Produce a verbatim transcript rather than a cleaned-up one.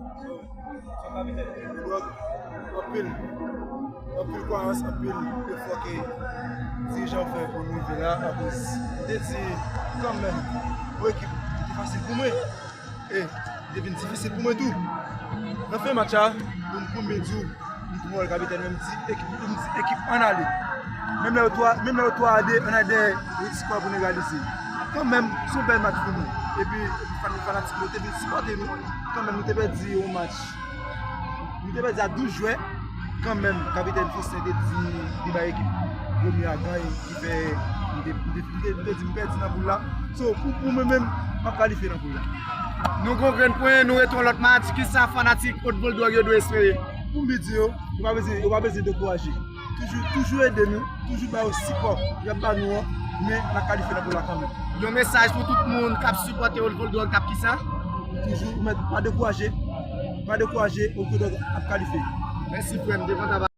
Son kapitèn Old Boy Dog, anpil, anpil kwayans, anpil efò ke dirijan yo fè pou nou rive la, akoz m te di kanmenm, yon ekip ki te fasil pou mwen, e li te vin difisil pou mwen tou. Nan fen match la, pou m, pou m byen di w, m pran wòl kapitèn, men m di ekip, m di ekip ann ale. Menm lè yo twa, menm lè yo twa a de, ann ale dèyè, yo ti skò pou n egalize. Kanmenm, se yon bèl match pou nou. Epi, epi fan, fanatik yo te vin sipòte nou. Kanmenm, nou te pèdi yon match. Nou te pèdi a douz jwè. Kanmenm, kapitèn Faustin te di li bay ekip Gwomi a gany, ki fè, nou te, nou te, nou te, nou te di nou pèdi nan poul la. So, pou, pou mwen menm, m ap kalifye nan poul la. Nou gon grenn pwen, nou rete yon lòt match. Kisa fanatik Haute Volée Dog yo dwe espere? Pou m di yo, yo pa bezwen, yo pa bezwen dekouraje. Toujou, toujou ede nou, toujou ba yo sipò y ap ba nou an, men n ap kalifye nan poul la kanmenm. Yon mesaj pou tout moun k ap sipòte Haute Volée Dog, k ap kisa? Toujou, men pa dekouraje, pa dekouraje, Haute Volée Dog ap kalifye. Mèsi frè m, devan tabak.